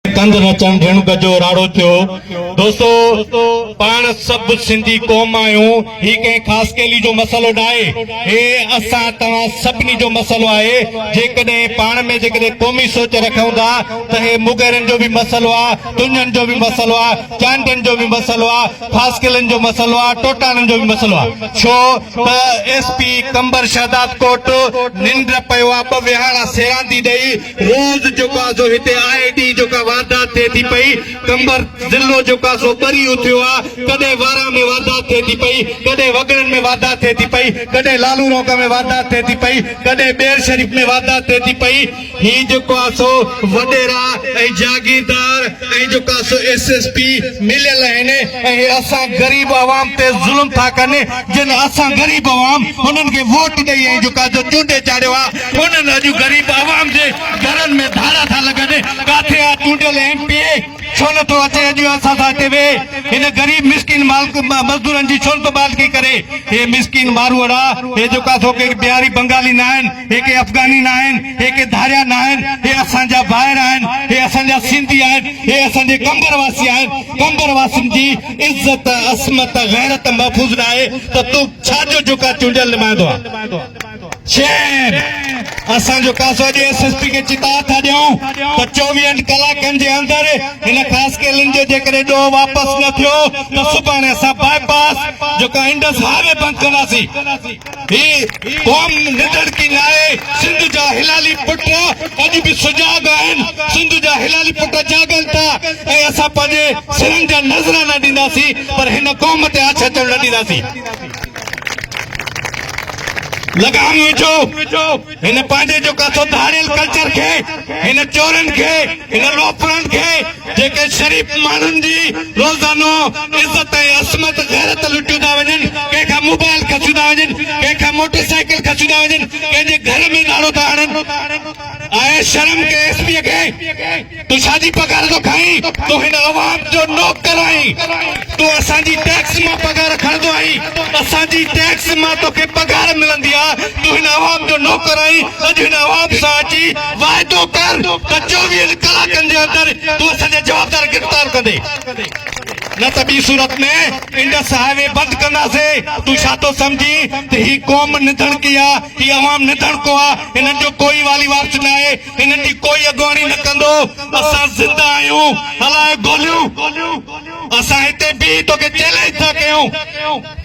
ڪنڌ نچڻ رڻ گجو راڙو ٿيو. دوستو پاڻ سڀ سنڌي قوم آهيون هي ڪنهن خاصخيلي جو مسئلو ناهي هي اسان توهان سڀني جو مسئلو آهي جيڪڏهن پاڻ ۾ جيڪڏهن قومي سوچ رکون ٿا ته هي مغيرن جو به مسئلو آ تنجن جو به مسئلو آ چانڊين جو به مسئلو آ خاصخيلن جو مسئلو آ ٽوٽاڻن جو به مسئلو آ ڇو ته ايس پي قمبر شهدادڪوٽ ننڊ پيو آ ٻه ويهاڻا سيراندي ڏئي روز جيڪو آ سو هتي آئي ڏينهن جيڪا واردات ٿئي ٿي پئي، قمبر ضلعو جيڪو آ سو ٻري اٿيو آ، ڪڏهن وارهه ۾ واردات ٿئي ٿي پئي، ڪڏهن وڳڻن ۾ واردات ٿئي ٿي پئي، ڪڏهن لالو رونق ۾ واردات ٿئي ٿي پئي، ڪڏهن ٻير شريف ۾ واردات ٿئي ٿي پئي، هي جيڪو آ سو وڏيرا ۽ جاگيردار ۽ جيڪو آ سو ايس ايس پي مليل آهن ۽ هي اسان غريب عوام تي ظلم ٿا ڪن، جن اسان غريب عوام هنن کي ووٽ ڏئي ۽ جيڪو آ سو چونڊي چاڙهيو آ. انهن اڄ غريب عوام جي گهرن ۾ ڌاڙا ٿا لڳن، ڪاٿي آ چونڊيل ايم پي اي ڇو نه ٿو اچي اڄ اسان سان هتي ويهي هن غريب مسڪين مالڪ مزدورن جي ڇو نه ٿو مالڪي ڪري هي مسڪين ماروئڙا هي جيڪو آ سو ڪي بهاري بنگالي ناهن هي ڪي افغاني ناهن هي ڪي ڌاريا ناهن هي اسان جا ڀائر آهن هي اسان جا سنڌي آهن هي اسان جي قمبر واسي آهن قمبر واسين جي عزت عصمت غيرت محفوظ ناهي ته تون ڇا جو جيڪو آ چونڊيل نمائندو آ. شيم! اسان جو ڪاسو اڄ ايس ايس پي کي چتاء ٿا ڏيون ته چوويهن ڪلاڪن جي اندر هن خاصخيلين جو جيڪڏهن ڏوهه واپس نه ٿيو ته سڀاڻي اسان باء پاس جيڪا انڊس هاء وي بند ڪنداسين. هي قوم نڌڻڪي ناهي، سنڌ جا هلالي پٽ اڄ به سجاڳ آهن، سنڌ جا هلالي پٽ جاڳن ٿا ۽ اسان پنهنجي سرن جا نذرانا ڏينداسين پر هن قوم تي آڇ اچڻ نه ڏينداسين. لگام وجهو هن پنهنجي جو ڪاٿو ڌاڙيل ڪلچر کي هن چورن کي هن لوفرن کي جيڪي شريف ماڻهن جي روزانو عزت ۽ عصمت غيرت لٽيون ٿا وڃن ڪنهن کان موبائل کسيون ٿا وڃن ڪنهن کان موٽر سائيڪل کسيون ٿا وڃن ڪنهن جي گهر ۾ ڌاڙو ٿا هڻن آهي شرم ڪي ايس پي کي تون ڇا جي پگهار ٿو کائين؟ تون هن عوام جو نوڪر آهين. تون اسان جي ٽيڪس مان پگهار کڻندو آهين. اسان جي ٽيڪس مان توکي پگهار ملندي آ. تون هن عوام جو نوڪر آهين. اڄ هن عوام سان اچي واعدو ڪر ته چوويهن ڪلاڪن جي اندر تون اسان جا جوابدار گرفتار ڪندين. نه ته ٻي صورت ۾ انڊس هاء وي بند ڪنداسين. تون ڇا ٿو سمجهين ته هي قوم نڌڻڪي آ، هي عوام نڌڻڪو آ، هنن جو ڪوئي والي وارث ناهي. هنن جي ڪوئي اڳواڻي نه ڪندو، اسان زنده آهيون، هلاء گوليون، اسان هتي بيهي توکي چئلينج ٿا ڪيون،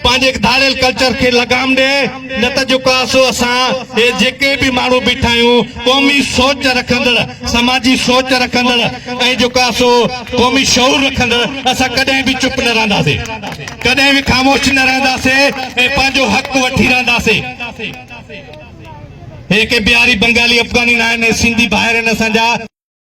پنهنجي ڌاڙيل ڪلچر کي لگام ڏي، نه ته جيڪو آهي سو اسان هي جيڪي به ماڻهو بيٺا آهيون قومي سوچ رکندڙ، سماجي سوچ رکندڙ ۽ جيڪو آهي سو قومي شعور رکندڙ اسان ڪڏهن به چپ نه رهنداسين، ڪڏهن به خاموش نه رهنداسين ۽ پنهنجو حق وٺي رهنداسين. هي ڪي بهاري بنگالي افغاني ناهن هي سنڌي ڀائر آهن اسان جا.